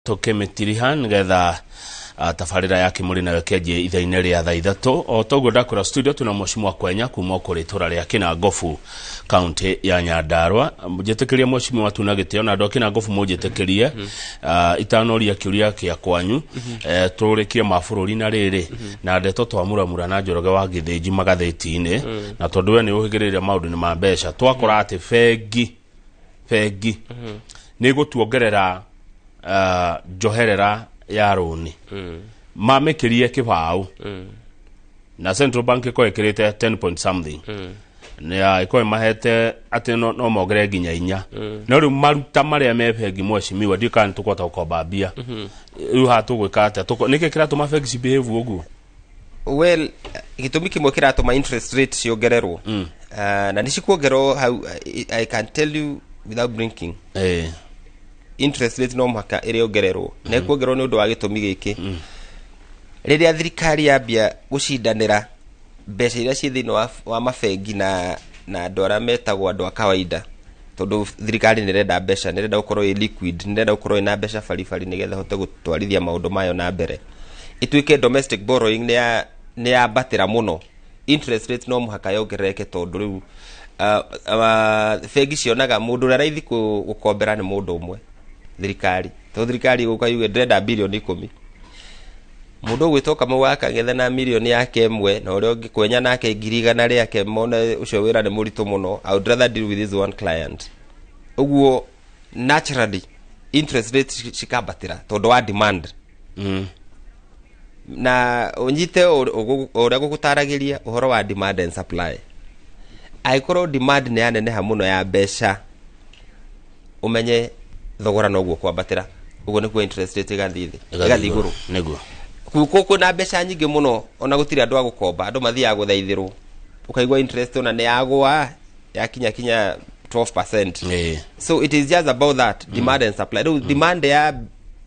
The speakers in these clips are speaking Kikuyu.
Tũkĩmĩtiriha nĩgetha tabarĩra ya Kĩmũrĩ nayo ĩkĩanjie ithaa-inĩ rĩa thaa 3. O toguo ndakwĩra, studio twĩna Mheshimiwa Kwenya kuma kũrĩ itũra rĩa Kĩnangobu, kaunti ya Nyandarua. Njĩtĩkĩrie, Mheshimiwa, tuna gĩtĩo na andũ a Kĩnangobu mũnjĩtĩkĩrie, itanoria kĩũria kĩa kwanyu, tũrĩkie ma bũrũri na rĩrĩ na ndeto twamuramura na Njoroge wa Gĩthĩnji magathĩti-inĩ, na tondũ we nĩ ũhĩgĩrĩire maũndũ-inĩ ma mbeca, twakora atĩ bengi nĩ ĩgũtuongerera njoherera ya rũni, mamĩkĩrie kĩbaũ, na Central Bank ĩkorwo ĩkĩrĩte 10 point something, na ĩkorwo ĩmahete atĩ no mongerere nginya 4. No rĩu maruta marĩa me bengi, mheshimiwa, ndiũĩ kana nĩ tũkũhota gũkomba mbia. Rĩu haha tũgwĩka atĩa? Nĩkĩ kĩratũma bengi ci behave ũguo? Well, gĩtũmi kĩmwe kĩratũma interest rate ciongererwo, na nĩ cikuongererwo hau, I can tell you without blinking, interest rate no mũhaka ĩrĩongererwo, na ĩkuongererwo nĩ ũndũ wa gĩtũmi gĩkĩ: rĩrĩa thirikari yambia gũcindanĩra mbeca iria ciĩ thĩinĩ wa mabengi na andũ arĩa metagwo andũ a kawaida, tondũ thirikari nĩ ĩrenda mbeca, nĩ ĩrenda gũkorwo ĩ liquid, nĩ ĩrenda gũkorwo ĩna mbeca baribari nĩgetha ĩhote gũtwarithia maũndũ mayo na mbere, ĩtuĩke domestic borrowing nĩ yambatĩra mũno, interest rate no mũhaka yongerereke, tondũ rĩu bengi cionaga mũndũ ũrĩa raithi gũkombera nĩ mũndũ ũmwe, thirikari, tondũ thirikari ĩgũka yuge, "Ndĩrenda birioni 10." Mũndũ ũgwĩtwo Kamau wa Kang'ethe na mirioni yake 1, na ũrĩa ũngĩ Kwenya nake 100,000 rĩake, mone ũcio wĩra nĩ mũritũ mũno. I would rather deal with this one client. Ũguo naturally interest rate cikambatĩra tondũ wa demand. Na ũnyite ũrĩa gũgũtaragĩria ũhoro wa demand and supply, angĩkorwo demand nĩ yaneneha mũno ya mbeca, ũmenye thogora noguo kwambatĩra. Ũguo nĩkuo interest rate ĩgathiĩ thĩ, ĩgathiĩ igũrũ. Kuko kwĩna mbeca nyingĩ mũno, ona gũtirĩ andũ a gũkomba, andũ mathiaga gũthaithĩrwo, ũkaigua interest ona nĩ yagũa, yakinya kinya 12%. So it is just about that demand and supply. Rĩu demand ya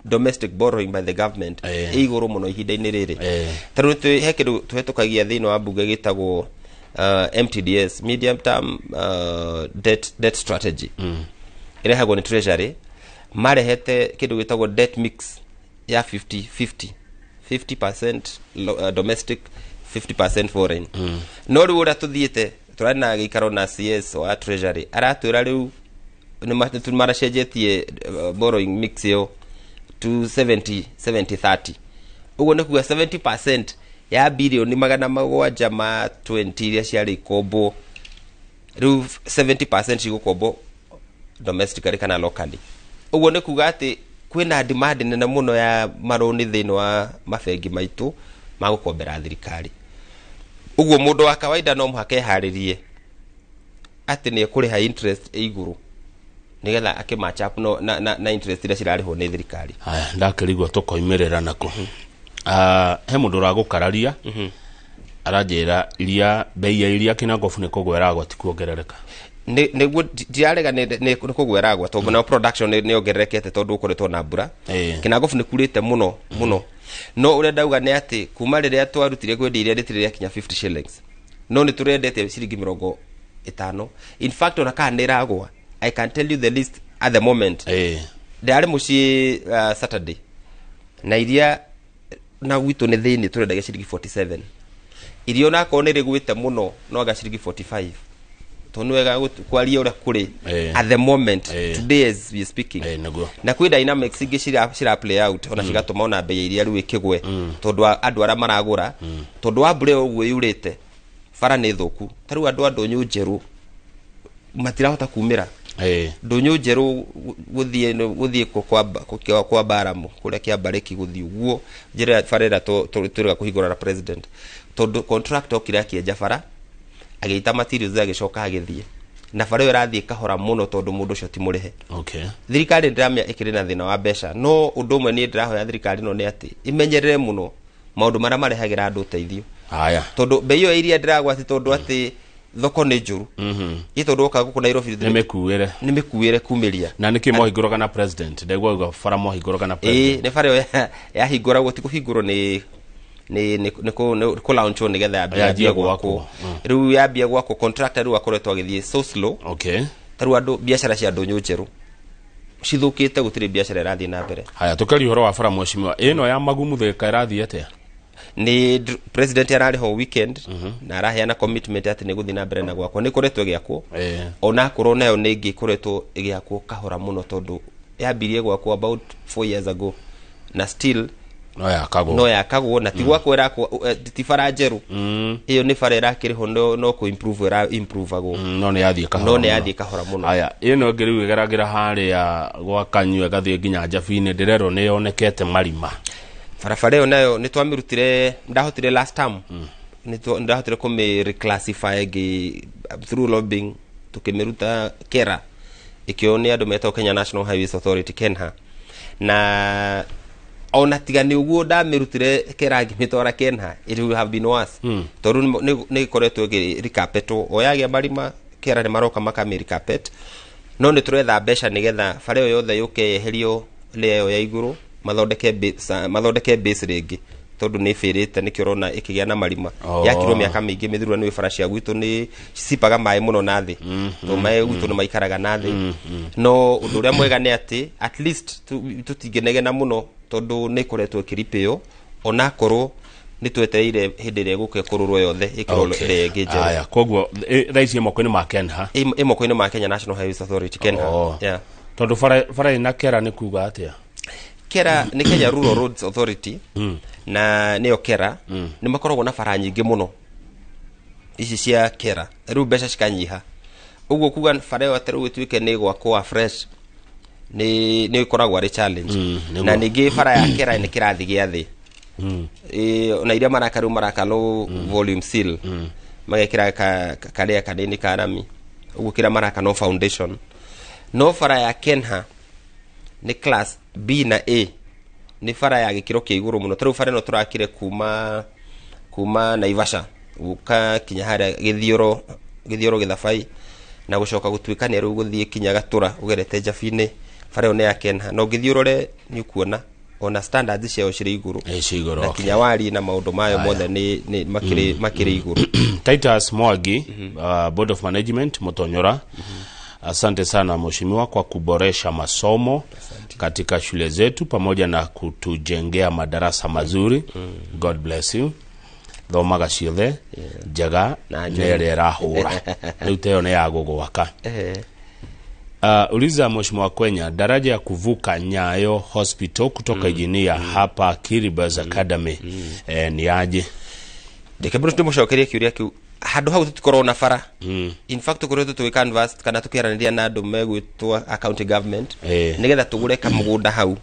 domestic borrowing by the government ĩ igũrũ mũno ihinda-inĩ rĩrĩ. Tarĩu he kĩndũ tũhetũkagia thĩinĩ wa mbunge gĩtagwo MTDS, medium term debt strategy, ĩrehagwo nĩ Treasury. Marehete kĩndũ gĩtagwo debt mix ya 50 50, 50% domestic, 50% foreign. No rĩu ũrĩa tũthiĩte, tũrarĩ na gĩikaro na CS wa Treasury, aratwĩra rĩu nĩ maracenjetie borrowing mix ĩyo to 70 70 30. Ũguo nĩ kuga 70% ya 720 birioni iria ciarĩ ikombwo, rĩu 70% cigũkombwo domestically kana locally. Ũguo nĩ kuga atĩ kwĩna demand nene mũno ya marũni thĩinĩ wa mabengi maitũ ma gũkombera thirikari. Ũguo mũndũ wa kawaida no mũhaka eharĩrie atĩ nĩ ekũrĩha interest ĩ igũrũ nĩgetha akĩ match up no, na interest iria cirarĩhwo nĩ thirikari. Haya, ndakĩrigwo tũkoimĩrĩra nako. He mũndũ ũragũkararia, aranjĩra iria, bei ya iria Kĩnangobu nĩ kũgwa ĩragwa, ti kuongerereka. Nĩguo ndirarega nĩ kũgwa ĩragwa, tondũ nayo production nĩ yongererekete tondũ gũkoretwo na mbura. Kĩnangobu nĩ kurĩte mũno mũno, no ũrĩa ndauga nĩ atĩ kuma rĩrĩa twarutire kwendia iria rĩtirĩ rĩakinya 50 shillings, no nĩ tũrendetie ciringi 50. In fact, ona kana nĩ ĩragwa, I can tell you the list at the moment. Ndĩrarĩ mũciĩ Saturday, na iria na gwitũ nĩ thĩinĩ tũrendagia ciringi 47. Iria onakorwo nĩ rĩgwĩte mũno, no anga ciringi 45, tondũ nĩ wega kwaria ũrĩa kũrĩ at the moment, today as we are speaking. Nĩguo. Na kwĩ dynamics ingĩ cira play out, ona cigatũma ona bei ya iria rĩu ĩkĩgwe, tondũ wa andũ arĩa maragũra, tondũ wa mbura ĩyo ũguo yurĩte, bara nĩ thũku. Ta rĩu andũ a ndũnyũ njerũ matirahota kumĩra ndũnyũ njerũ gũthiĩ kwa Baramu kũrĩa Kĩambarĩki, gũthiĩ ũguo njĩra bara ĩrĩa twĩrĩga kũhingũra na president, tondũ contractor okire akĩenja bara, agĩita materials, agĩcoka agĩthiĩ, na bara ĩyo ĩrathiĩ kahora mũno tondũ mũndũ ũcio ti mũrĩhe. Thirikari ndĩramenya ĩkĩrĩ na thĩna wa mbeca, no ũndũ ũmwe niĩ ndĩrahoya thirikari ĩno nĩ atĩ imenyerere mũno maũndũ marĩa marehagĩra andũ ũteithio, tondũ bei ĩyo ya iria ndĩragwa ti tondũ atĩ thoko nĩ njũru, ĩ tondũ woka gũkũ Nairobi nĩ mĩkuĩre. Nĩ mĩkuĩre kumĩria. Na nĩkĩ mwahingũraga na president? Ndaigua uga bara mwahingũraga na president. Ĩĩ, nĩ bara ĩyo yahingũragwo, ti kũhingũrwo, nĩ kũ-launchwo nĩgetha yanjie yambie gwakwo. gwakwo. Rĩu yambia gwakwo, contractor rĩu akoretwo agĩthiĩ so slow. Ta rĩu andũ biacara cia ndũnyũ njerũ Cithũkĩte, gũtirĩ biacara ĩrathiĩ na mbere. Haya, tukaria ũhoro wa bara, mheshimiwa, ĩno ya Magumu Thika ĩrathiĩ atĩa? Nĩ president ararĩ ho weekend na araheana commitment atĩ nĩ gũthiĩ na mbere na gwakwo, nĩ ĩkoretwo ĩgĩakwo. Onakorwo nayo nĩ ĩngĩ ĩkoretwo ĩgĩakwo kahora mũno, tondũ yambirie gwakwo about 4 years ago na still no yakagwo. No yakagwo, na ti gwakwo ĩrakwo, ti bara njerũ ĩyo, nĩ bara ĩrakĩrĩho, no kũ improve ĩra improve-agwo. No nĩ yathiĩ kahora No nĩ mũno. Yathiĩ kahora mũno. Aya, ĩno ĩngĩ rĩu ĩgeragĩra harĩa gwa Kanyua ĩgathiĩ nginya Njabinĩ, ndĩrerwo nĩ yonekete marima. Barabara ĩyo nayo nĩ twamĩrutire, ndahotire last term, nĩ ndahotire kũmĩ reclassify ngĩ through lobbying, tukĩmĩruta KeRRA ĩkĩoywo nĩ andũ metagwo Kenya National Highways Authority, KENHA. Na ona tiga nĩ ũguo ndamĩrutire KeRRA ngĩmĩtwara KENHA, it will have been worse, tondũ nĩ ĩkoretwo ĩgĩ o yagĩa marima, KeRRA nĩ maroka makamĩ recarpet. No nĩ tũretha mbeca nĩgetha bara ĩyo yothe yũke yeherio layer ĩyo ya igũrũ, mathondeke base, mathondeke base rĩngĩ, tondũ nĩ ĩbĩrĩte, nĩkĩo ũrona ĩkĩgĩa na marima. Yakirwo mĩaka mĩingĩ mĩthiru, na nĩ bara cia gwitũ nĩ cipaga maĩ mũno na thĩ, tondũ maĩ gwitũ nĩ maikaraga na thĩ. No ũndũ ũrĩa mwega nĩ atĩ at least tũtingĩnegena mũno, tondũ nĩ ĩkoretwo ĩkĩripĩo, onakorwo nĩ twetereire hĩndĩ ĩrĩa ĩgũka ĩkũrũrwo yothe, ĩkĩrwo layer ĩngĩ njerũ. Aya, koguo thaa ici ĩ moko-inĩ ma KENHA? Ĩ moko-inĩ ma Kenya National Highways Authority, KENHA. Yeah. Tondũ bara ĩna KeRRA nĩ kuga atĩa? KeRRA nĩ Kenya Rural Roads Authority, na nĩyo KeRRA nĩ makoragwo na bara nyingĩ mũno ici cia KeRRA. Rĩu mbeca cikanyiha ũguo, kuga bara ĩyo atĩ rĩu ĩtuĩke nĩ gwakwo fresh nĩ ĩkoragwo arĩ challenge. Nĩguo. Na ningĩ bara ya KeRRA nĩ kĩrathi gĩa thĩ. Ona iria maraka rĩu maraka low volume seal, magekĩra karĩa kanini ka rami ũguo, kĩrĩa maraka no foundation. No bara ya KENHA nĩ class B na A, nĩ bara ya gĩkĩro kĩa igũrũ mũno. Ta rĩu bara ĩno tũrakire kuma Naivasha gũka kinya harĩa Gĩthioro Gĩthabai, na gũcoka gũtuĩkania rĩu gũthiĩ kinya Gatũra ũgerete Njabinĩ, bara ĩyo nĩ ya KENHA, na ũngĩthiĩ ũrore nĩ ũkuona ona standards ciayo cirĩ igũrũ. Ĩ, ci igũrũ. Na kinya wari na maũndũ mayo mothe nĩ makĩrĩ igũrũ. Titus Mwangi, Board of Management Mutonyora. Asante sana mheshimiwa kwa kuboresha masomo katika shule zetu pamoja na kutujengea madarasa mazuri. God bless you. Thomaga ciothe njega Na nĩ ĩrĩa ĩrahũra rĩu ta ĩyo nĩ ya gũgwaka. Uliza mheshimiwa Kwenya daraja ya kuvuka Nyayo Hospital kutoka Engineer hapa Kiribati Academy, ni aje? Ndeke ndĩmũcokerie kĩũria kĩu. Handũ hau tũtikoragwo na bara. In fact, tũkoretwo tũgĩ canvas kana tũkĩaranĩria na andũ megwĩtwo a county government nĩgetha tũgũre kamũgũnda hau.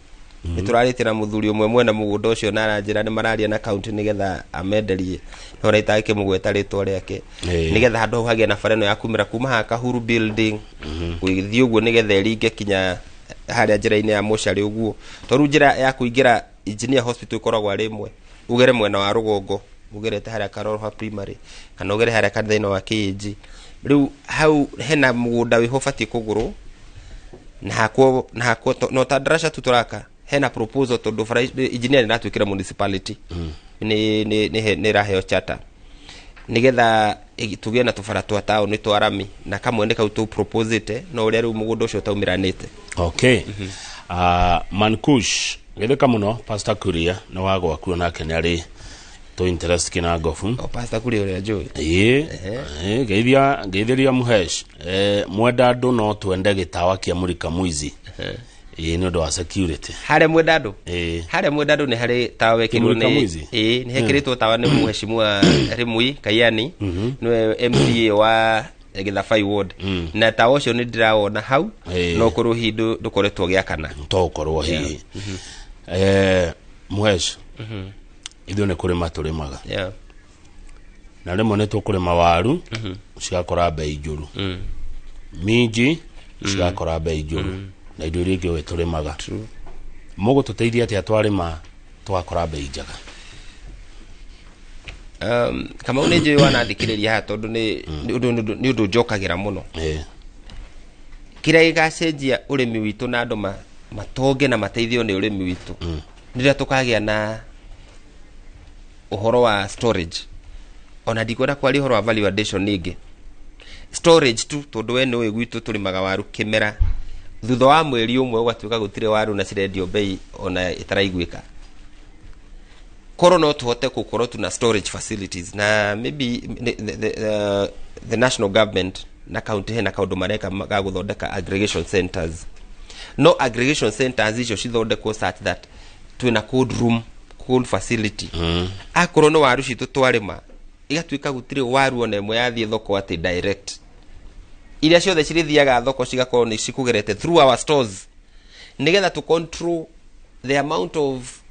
Nĩ tũrarĩtie na mũthuri ũmwe mwena mũgũnda ũcio, na aranjĩra nĩ mararia na county nĩgetha amenderie, no ona itangĩkĩmũgweta rĩtwa rĩake, nĩgetha handũ hau hagĩe na bara ĩno ya kumĩra kuma haha Kahuru building gũgĩthiĩ ũguo, nĩgetha ĩringe kinya harĩa njĩra-inĩ ya mocarĩ ũguo, tondũ njĩra ya kũingĩra Engineer Hospital ĩkoragwo arĩ ĩmwe, ũgere mwena wa rũgongo ũgerete harĩa Karoroha Primary kana ũgere harĩa kanitha-inĩ wa KAG. Rĩu hau hena mũgũnda wĩho ũbatiĩ kũgũrwo na hakwo no ta ndaraca tu tũraka. Hena proposal, tondũ bara engineer nĩ ĩratuĩkĩra municipality, nĩ ĩraheo charter nigetha tũgĩe na tũbara twa taũni twa rami, na kamwe nĩ kau tũ proposite, no ũrĩa rĩu mũgũnda ũcio ũtaumiranĩte. Okay. Mankush githika muno Pastor Kuria nĩ wa gwakuo, nake nĩ arĩ tũ interest kina ngobu. O pastor kũrĩ ũrĩa njũĩ. Ĩĩ, ngeithia ngeithĩria Muhesh, mwenda andũ no twende gĩtawa kĩa Mũrika Mwizi, ĩĩ, nĩ ũndũ wa security. Harĩa Mwendandũ? Ĩĩ. Harĩa Mwendandũ nĩ harĩ tawa wekĩrwo. Kĩmũrika Nĩ Mwizi? Ĩĩ, nĩ hekĩrĩtwo tawa nĩ mheshimiwa Rimui Kaiani, nĩwe MCA wa Gĩthabai ward, na tawa ũcio nĩ ndĩrawona hau. No kũrĩ hihi ndũkoretwo gĩakana. To ũkorwo hihi, Muhesh, ithuĩ nĩ kũrĩma tũrĩmaga, na rĩmwe nĩ tũkũrĩma waru cigakora mbei njũru, minji cigakora mbei njũru, na indo iria ingĩ ũĩ tũrĩmaga. Mũgũtũteithia atĩa twarĩma tũgakora mbei njega? Kamau, nĩ njũĩ wanathikĩrĩria haha, tondũ nĩ ũndũ njokagĩra mũno. Kĩrĩa gĩgacenjia ũrĩmi witũ na andũ matonge na mateithio nĩ ũrĩmi witũ nĩ rĩrĩa tũkagĩa na ũhoro wa storage. Ona ndikwenda kwaria ũhoro wa value addition ningĩ, storage tu, tondũ we nĩũĩ gwitũ tũrĩmaga waru kĩmera Thutha wa mweri ũmwe ũgatuĩka gũtirĩ waru na cirendio bei ona ĩtaraiguĩka. Korwo no tũhote gũkorwo tuna storage facilities na maybe the national government na county hena kaũndũ mareka ga gũthondeka aggregation centers. No aggregation centers icio cithondekwo such that twĩna cold room, cold facility. Akorwo nĩ waru citũ twarĩma, igatuĩka gũtirĩ waru ona ĩmwe yathiĩ thoko atĩ direct. Iria ciothe cirĩthiaga thoko cigakorwo nĩ cikũgerete through our stores, nĩgetha to control the amount of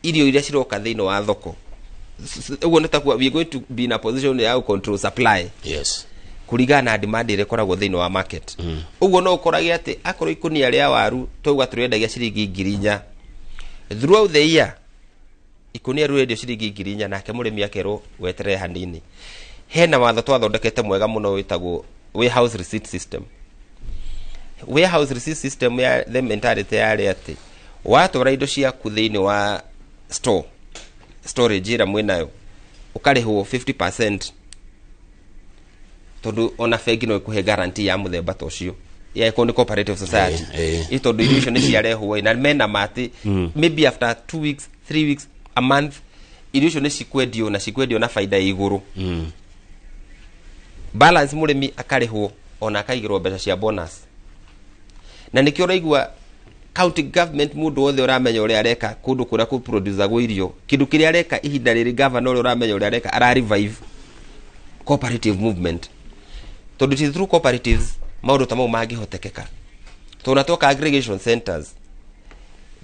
irio iria ciroka thĩinĩ wa thoko. Ũguo nĩ takuga we are going to be in a position ya control supply kũringana na demand ĩrĩa ĩkoragwo thĩinĩ wa market. Ũguo no ũkorage atĩ akorwo ikũnia rĩa waru twauga tũrĩendagia ciringi 4,000, throughout the year ikũnia rĩu rendio ciringi 4,000, nake mũrĩmi akerwo weterere hanini. Hena watho twathondekete mwega mũno wĩtagwo warehouse receipt system. Warehouse receipt system ya the mentality yarĩ atĩ watwara indo ciaku thĩinĩ wa store, storage ĩrĩa mwĩnayo, ũkarĩhwo 50%, tondũ ona bengi no ĩkũhe guarantee ya mũthemba ta ũcio ya ĩkorwo nĩ cooperative society. Ĩ tondũ irio icio nĩ ciarehwo ĩ, na mena matĩ maybe after 2 weeks, 3 weeks, a month, irio icio nĩ cikwendio na cikwendio na baida ya igũrũ. Balance mũrĩmi akarĩhwo ona akaigĩrwo mbeca cia bonus. Na nĩkĩo ũraigua county government, mũndũ wothe ũramenya ũrĩa areka kũndũ kũrĩa kũproducagwo irio, kĩndũ kĩrĩa areka ihinda rĩrĩ, governor ũrĩa ũramenya ũrĩa areka, ara revive cooperative movement, tondũ it is through cooperatives maũndũ ta mau mangĩhotekeka. Tondũ na twaka aggregation centers,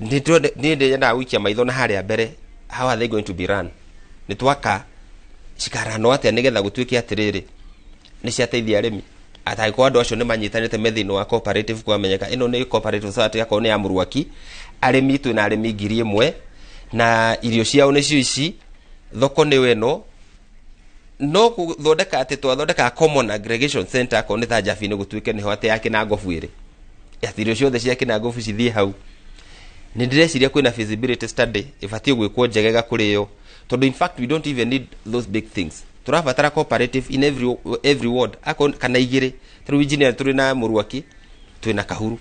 niĩ ndĩendaga gũikia maitho na harĩa mbere, how are they going to be run? Nĩ twaka, cikaranwo atĩa nĩgetha gũtuĩke atĩrĩrĩ nĩ ciateithia arĩmi? Atangĩkorwo andũ acio nĩ manyitanĩte me thĩinĩ wa cooperative, kwamenyeka ĩno nĩ cooperative society, akorwo nĩ ya Mũrwaki, arĩmi twĩna arĩmi 1,000 na irio ciao nĩcio ici, thoko nĩ ĩno. No gũthondeka atĩ twathondeka common aggregation center, akorwo nĩ ta Njabini, gũtuĩke nĩho atĩ ya Kĩnangobu ĩrĩ, atĩ irio ciothe cia Kĩnangobu cithiĩ hau. Nĩ ndĩreciria kwĩna feasibility study ĩbatiĩ gwĩkwo njegega kũrĩ yo, tondũ in fact we don't even need those big things. Tũrabatara cooperative in every ward, akorwo kana igĩrĩ. Tarĩu engineer, tũrĩ na Mũrwaki, twĩna Kahuru,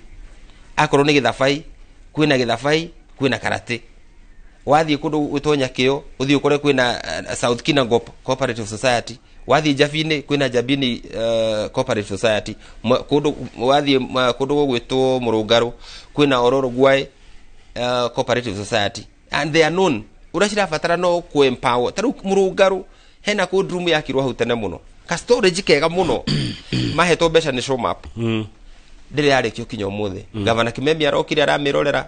akorwo nĩ Gĩthabai, kwĩna Gĩthabai, kwĩna Karatĩ. Wathiĩ kũndũ gwĩtwo Nyakĩo, ũthiĩ ũkore kwĩna South Kinangop Cooperative Society. Wathiĩ Njabini, kwĩna Njabini Cooperative Society. Kũndũ wathiĩ kũndũ gũgwĩtwo Mũrũngarũ, kwĩna Ororo Guaĩ Cooperative Society, and they are known. Ũrĩa cirabatara no kũ empower. Ta rĩu Mũrũngarũ hena cold room yakirwo hau tene mũno, ka storage kega mũno, mahetwo mbeca nĩ Showmap, ndĩrĩ yarĩkio kinya ũmũthĩ. Gavana Kimemi arokire aramĩrorera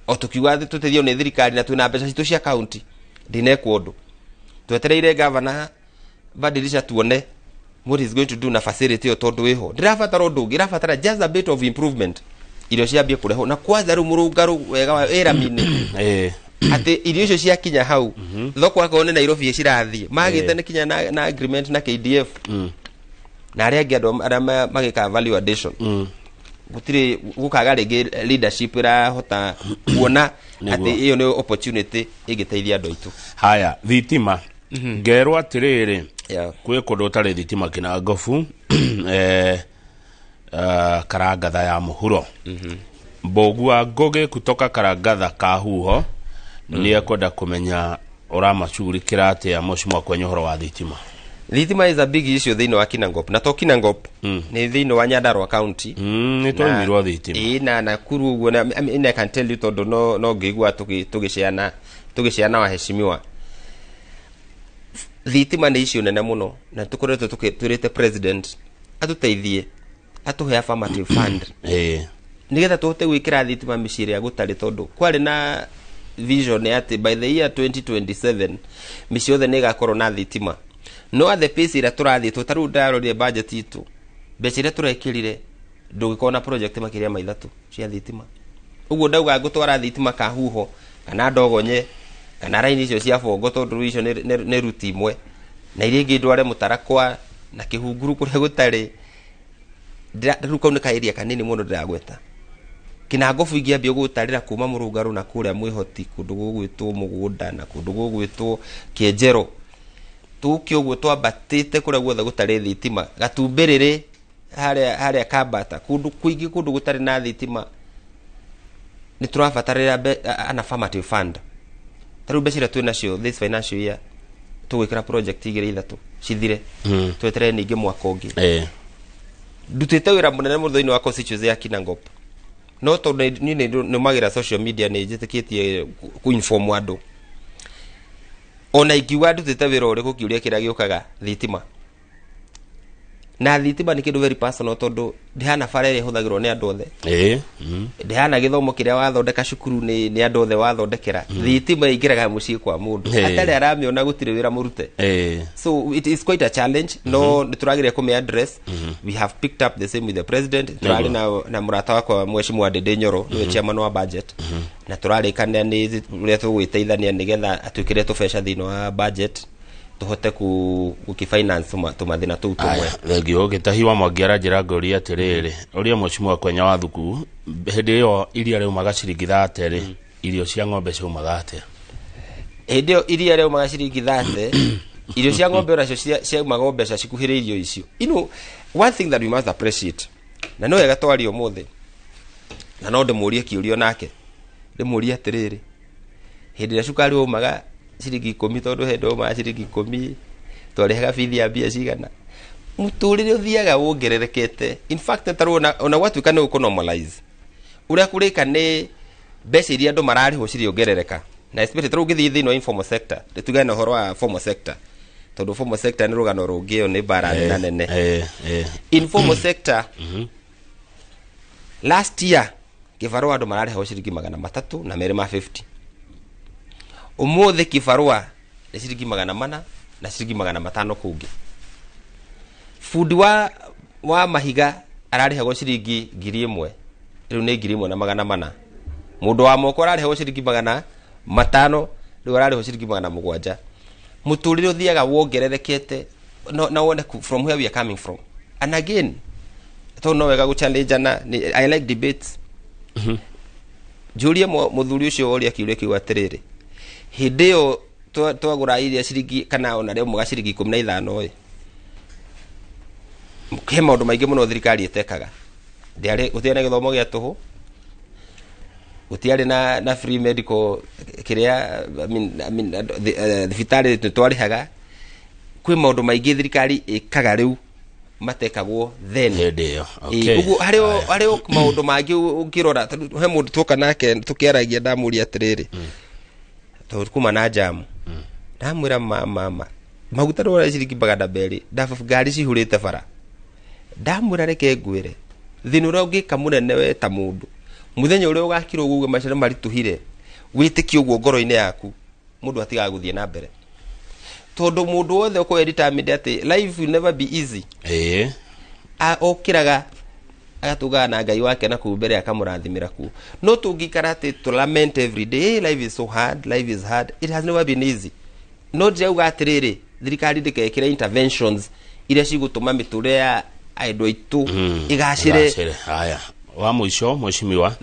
o tukiuga tũteithio nĩ thirikari na twĩna mbeca citũ cia county, ndinekwo ũndũ. Twetereire gavana badilisha tuone what is going to do na facility ĩyo, tondũ ĩho ndĩrabatara ũndũ ũngĩ, ĩrabatara just a bit of improvement, irio ciambie kũrehwo. Na kwanza rĩu Mũrũngarũ wega wa ĩrami-inĩ, atĩ irio icio ciakinya hau thoko, akorwo nĩ Nairobi cirathiĩ, magĩte nĩ kinya na agreement na KDF na arĩa angĩ, andũ arĩa magĩkaga value addition. Gũtirĩ gũkaga rĩngĩ leadership ĩrahota kuona atĩ ĩyo nĩ opportunity ĩngĩteithia andũ aitũ. Haya, thitima, ngerwo atĩrĩrĩ, kwĩ kũndũ ũtarĩ thitima Kĩnangobu, Karangatha ya mũhuro. Mbũgua Ngũgĩ kutoka Karangatha ka Huho nĩ ekwenda kũmenya ũramacugurikĩra atĩa, mheshimiwa kwenye ũhoro wa thitima. Thitima is a big issue thĩinĩ wa Kinangop, na to Kinangop, nĩ thĩinĩ wa Nyandarua County. Nĩ twaimirwo thitima. Ĩĩ, na Nakuru ũguo. Na I mean, I can tell you, tondũ no ngĩigua tũgĩciana waheshimiwa, thitima nĩ issue nene mũno, na tũkoretwo twĩrĩte president atũteithie, atũhe affirmative fund nigetha tũhote gwĩkĩra thitima mĩciĩ ĩrĩa gũtarĩ, tondũ kwarĩ na vision atĩ by the year 2027 mĩciĩ yothe nĩ ĩgakorwo na thitima. No at the pace ĩrĩa tũrathiĩ, tũ ta rĩu ndarorire budget itũ, mbeca iria tũrekĩrire, ndũngĩkorwo na project makĩria ma ithatũ cia thitima. Ũguo ndauga ngũtwara thitima Kahuho kana Ndogonye kana raini icio cia Bongo, tondũ rĩu icio nĩ ruti imwe, na iria ingĩ ndware Mũtarakwa na Kĩhunguru kũrĩa gũtarĩ. Rĩu kau nĩ ka area kanini mũno ndĩragweta. Kĩnangobu ingĩambia gũtarĩra kuma Mũrũngarũ na kũrĩa Mwĩhoti, kũndũ gũgwĩtwo Mũgũnda na kũndũ gũgwĩtwo Kĩenjero, tũke ũguo twambatĩte kũrĩa guothe gũtarĩ thitima, Gatumbĩrĩrĩ, Harĩa Kambata, kũndũ kũingĩ, kũndũ gũtarĩ na thitima, nĩ tũrabatarĩra an affirmative fund. Ta rĩu mbeca iria twĩ nacio this financial year, tũgwĩkĩra project igĩrĩ ithatũ cithire, tweterere ningĩ mwaka ũngĩ. Ndutĩte wĩra mũnene mũno thĩinĩ wa constituency ya Kinangop, no tondũ niĩ nĩ nũmagĩra social media, nĩ njĩtĩkĩtie ku-inform andũ. Ona ingiuga ndutĩte wĩra ũrĩkũ, kĩũria kĩrĩa gĩũkaga, thitima. Na thitima nĩ kĩndũ very personal, tondũ ndĩhana bara ĩrĩa ĩhũthagĩrwo nĩ andũ othe, ndĩhana gĩthomo kĩrĩa wathondeka cukuru nĩ andũ othe wathondekera. Thitima ĩingĩraga mũciĩ kwa mũndũ atarĩ aramĩona, gũtirĩ wĩra mũrute. So it is quite a challenge, no nĩ tũrageria kũmĩ address. We have picked up the same with the president. Tũrarĩ na mũrata wakwa Mheshimiwa Ndindi Nyoro, nĩwe chairman wa budget, na tũrarĩkanĩra nĩ ũrĩa tũgwĩteithania nĩgetha atwĩkĩre tũbeca thĩinĩ wa budget tũhote gũkĩ-finance tũmathĩna tũu tũmwe. Aya, thengio. Gĩtahi wa Mwangi aranjĩra ngũria atĩrĩrĩ, ũrĩa Mheshimiwa Kwenya wa thuku, hĩndĩ ĩyo iria rĩumaga ciringi 30 rĩ, irio cia ng'ombe ciaumaga atĩa? Hĩndĩ ĩyo iria rĩaumaga ciringi 30, irio cia ng'ombe onacio ciaumaga o mbeca cikuhĩrĩirie irio icio. One thing that we must appreciate, na no wega twaria ũmũthĩ, na no ndĩmũrie kĩũrio nake, ndĩmũrie atĩrĩrĩ, hĩndĩ ĩrĩa cukari waumaga ciringi 10, tondũ hĩndĩ waumaga ciringi 10, twarĩhaga bithi ya mbia cigana? Mũtũrĩre ũthiaga wongererekete. In fact, tarĩu ona gwatuĩka nĩ ũkũ normalize, ũrĩa kũrĩka nĩ mbeca iria andũ mararĩhwo ciriongerereka, na especially tarĩu ũngĩthiĩ thĩinĩ wa informal sector. Tũtigane na ũhoro wa formal sector, tondũ formal sector nĩ rũgano rũngĩ, ĩyo nĩ mbara nene nene. Informal sector, last year kĩbarũa andũ mararĩhagwo ciringi 302 ma 50. Ũmũthĩ kĩbarũa nĩ ciringi 400 na ciringi 500. Kũngĩ bundi wa mahiga ararĩhagwo ciringi 1000, rĩu nĩ 1400. Mũndũ wa moko ararĩhagwo ciringi 500, rĩu ararĩhwo ciringi 700. Mũtũrĩre ũthiaga wongererekete, no, na wone from where we are coming from. And again, tondũ no wega gũchallengeana, I like debates, njũrie mũthuri ũcio woria kĩũria kĩu atĩrĩrĩ, hĩndĩ ĩyo twagũra iria ciringi kana ona rĩaumaga ciringi 15 ĩ, he maũndũ maingĩ mũno thirikari ĩtekaga. Ndĩarĩ, gũtiarĩ na gĩthomo gĩa tũhũ, gũtiarĩ na free medical kĩrĩa, I mean, thibitarĩ nĩ twarĩhaga. Kwĩ maũndũ maingĩ thirikari ĩkaga rĩu matekagwo then. Hĩndĩ ĩyo. Ũguo harĩ o maũndũ mangĩ ũngĩrora. Tondũ he mũndũ tuoka nake tũkĩaragia, ndamũria atĩrĩrĩ, tondũ kuma na jamu, ndamwĩra, mama, maguta ndwara ciringi 200, ndaba ngari cihũrĩte bara. Ndamwĩra, reke ngwĩre, thĩna ũrĩa ũngĩka mũnene we ta mũndũ, mũthenya ũrĩa ũgakirwo ũguo maica nĩ maritũhire, wĩtĩkie ũguo ngoro-inĩ yaku, mũndũ atigaga gũthiĩ na mbere, tondũ mũndũ wothe ũkorwo determined atĩ life will never be easy, okĩraga agatũngana na Ngai wake na kũu mbere akamũrathimĩra kuo. No tũngĩikara atĩ to lament every day, "Hey, life is so hard, life is hard," it has never been easy. No ndĩrauga atĩrĩrĩ, thirikari ndĩkekĩre interventions iria cigũtũma mĩtũrĩre ya andũ aitũ ĩgacĩre. Ĩgacĩre. Haya, wa mũico, mheshimiwa.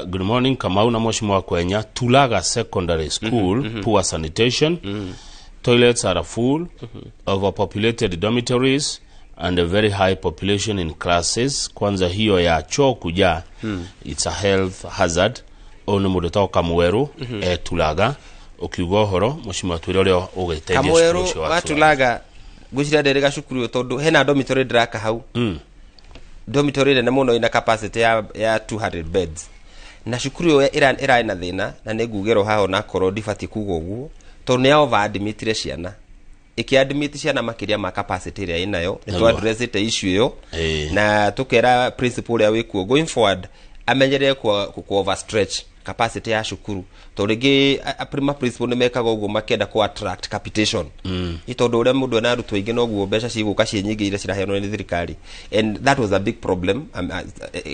Good morning, Kamau na Mheshimiwa Kwenya. Tulaga Secondary School, poor sanitation, toilets are full, overpopulated dormitories and a very high population in classes. Kwanza hiyo ya choo kujaa, it's a health hazard. Ũyũ nĩ mũndũ wĩtagwo Kamweru, Tulaga. Ũkiuga ũhoro, mheshimiwa, twĩre ũrĩa ũgĩteithia cukuru Kamwerũ ũcio wa wa Tulaga. Tulaga, ngwĩciria ndĩrĩ gacukuru ũyũ, tondũ hena dormitory ndĩraka hau, dormitory nene mũno ina capacity ya 200 beds, na cukuru ĩyo ĩrarĩ na thĩna, na nĩ ngugĩrwo haha onakorwo ndibatiĩ kuga ũguo, tondũ nĩ ya over admitire ciana, ĩkĩ-admit ciana makĩria ma capacity ĩrĩa ĩnayo. Nĩ Nĩguo. twa-addressĩte issue ĩyo na tũkera principal ũrĩa wĩkuo going forward amenyerere ku overstretch capacity ya cukuru, tondũ rĩngĩ ma principal nĩ mekaga ũguo makĩenda ku attract capitation, nĩ tondũ ũrĩa mũndũ ena arutwo aingĩ noguo mbeca cigũka ciĩ nyingĩ iria ciraheanwo nĩ thirikari, and that was a big problem.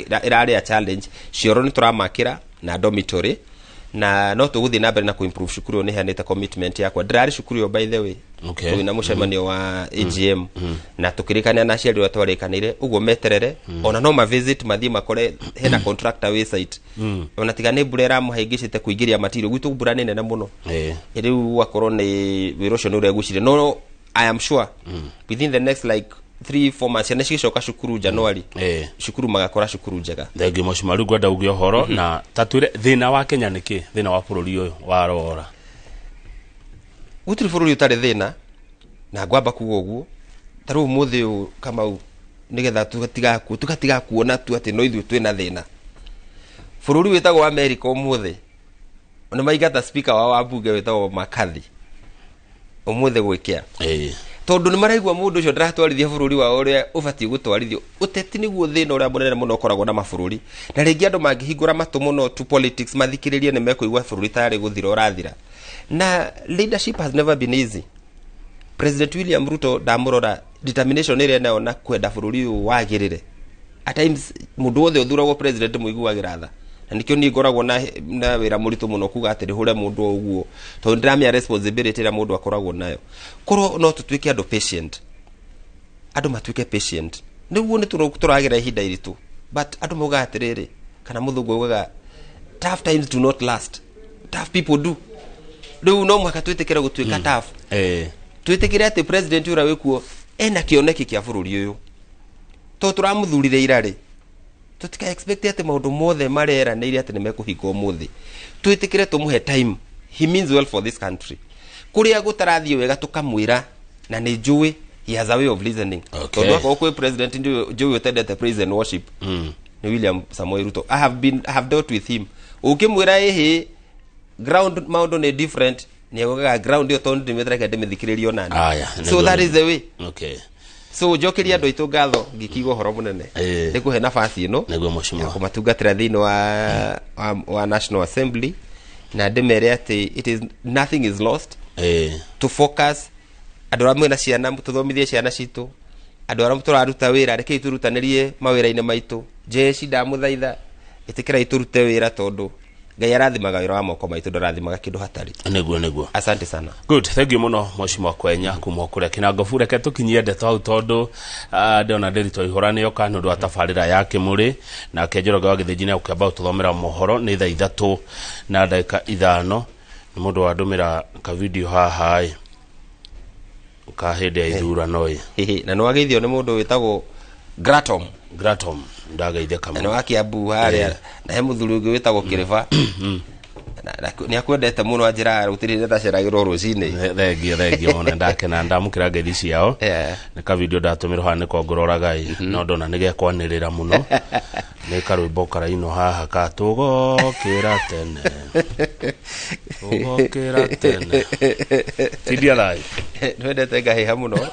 Ĩrarĩ a challenge. Cioro nĩ tũramakĩra na dormitory, na no tũgũthiĩ na mbere na kũ-improve cukuru ĩyo. Nĩ heanĩte commitment yakwa, ndĩrarĩ cukuru ĩyo, by the way, twĩna mũcemanio wa AGM na tũkĩrĩkanĩra na aciari ũrĩa twarĩkanĩire ũguo, meterere ona no ma visit mathiĩ makore hena contractor wĩ site, ona tiga nĩ mbura ĩramũhĩngĩcĩte kũingĩria material. Gwitũ mbura nĩ nene mũno. Rĩu gwakorwo nĩ wĩra ũcio nĩ ũregucirie, no I am sure within the next like 3 4 months ciana cigicoka cukuru January, cukuru magakora cukuru njega. Thengiũ mheshimiwa, rĩu ngwenda uge ũhoro na ta twĩre thĩna wa Kenya nĩkĩ, thĩna wa bũrũri ũyũ warora. Gũtirĩ bũrũri ũtarĩ thĩna, na ngwamba kuga ũguo ta rĩu ũmũthĩ ũyũ Kamau, nĩgetha tũgatiga kuona tu atĩ no ithuĩ twĩna thĩna. Bũrũri wĩtagwo America ũmũthĩ nĩ maingata speaker wao wa bunge wĩtagwo McCarthy ũmũthĩ gwĩkĩa, tondũ nĩ maraigua mũndũ ũcio ndaratwarithia bũrũri wao ũrĩa ũbatiĩ gũtwarithio. Ũteti nĩguo thĩna ũrĩa mũnene mũno ũkoragwo na mabũrũri, na rĩngĩ andũ mangĩhingũra matũ mũno to politics mathikĩrĩrie, nĩ mekũigua bũrũri tarĩ gũthira ũrathira. Na leadership has never been easy. President William Ruto, ndamũrora determination ĩrĩa enayo na kwenda bũrũri ũyũ wagĩrĩre. At times mũndũ wothe ũthuragwo president mũiguagĩra tha, na nĩkĩo niĩ ngoragwo na wĩra mũritũ mũno kuga atĩ ndĩhũre mũndũ o ũguo, tondũ ndĩramenya responsibility ĩrĩa mũndũ akoragwo nayo. Korwo no tũtuĩke andũ patient, andũ matuĩke patient, nĩguo nĩ tũragera ihinda iritũ, but andũ maugaga atĩrĩrĩ, kana mũthũngũ augaga, "Tough times do not last, tough people do." Rĩu no mũhaka twĩtĩkĩre gũtuĩka tough, twĩtĩkĩre atĩ president ũrĩa wĩkuo ena kĩoneki kĩa bũrũri ũyũ, tondũ tũramũthurire irarĩ, tũtika expect atĩ maũndũ mothe mareranĩire atĩ nĩ mekũhinga ũmũthĩ. Twĩtĩkĩre tũmũhe time. He means well for this country. Kũrĩa gũtarathiĩ wega tũkamwĩra, na nĩ njũĩ he has a way of listening, tondũ akorwo kwĩ president njũĩ ũtendete praise and worship, nĩ William Samoei Ruto. I have dealt with him. Ũngĩmwĩra ĩhĩ ground maũndũ nĩ different, nĩ augaga ground ĩyo tondũ ndĩmĩtareke ndĩmĩthikĩrĩrie onani. Aya, So that is the way. So njokeria andũ aitũ ngatho ngĩkiuga ũhoro mũnene nĩ kũhe nafasi ĩno Nĩguo mheshimiwa. ya kũmatungatĩra thĩinĩ wa National Assembly, na ndĩmere atĩ it is nothing is lost. To focus, andũ arĩa mwĩna ciana, tũthomithie ciana citũ. Andũ arĩa tũraruta wĩra, rekei tũrutanĩrie mawĩra-inĩ maitũ. Jeshi, ndamũthaitha, ĩtĩkĩrai tũrute wĩra, tondũ Ngai arathimaga wĩra wa moko maitũ, ndarathimaga kĩndũ hatarĩ. Nĩguo. Asante sana. Good, thank you mũno mheshimiwa Kwenya kuma kũrĩa Kĩnangobu. Reke tũkinyie ndeto hau, tondũ ndĩrona Ndĩritũ Ihũra nĩoka nĩ ũndũ wa tabarĩra ya Kĩmũrĩ, nake Njoroge wa Gĩthĩnji nĩ egũkĩamba gũtũthomera mohoro. Nĩ thaa 3:05. Nĩ mũndũ wandũmĩra kavideo haha ĩ ka hĩndĩ ya ithurano ĩ. Hihi, na nĩ wageithio nĩ mũndũ wĩtagwo Gratom. Gratom, ndageithĩka Na nĩ mũno. wa Kiambu harĩa, na he mũthuri ũngĩ wĩtagwo Kĩrĩba. Na nĩ akwendete mũno, anjĩra gũtirĩ hĩndĩ ataceragĩrwo rũcinĩ. Thengio, thengio mũno, ndakena ndamũkĩra ngeithi ciao. Nĩ kavideo ndatũmĩrwo haha nĩko ngũroraga ĩ, no ndona nĩ gekwanĩrĩra mũno. Nĩ karwĩmbo karainwo haha ka tũgokĩra tene, tũgokĩra tene, tindia thayũ. Nĩwendete ngahĩha mũno.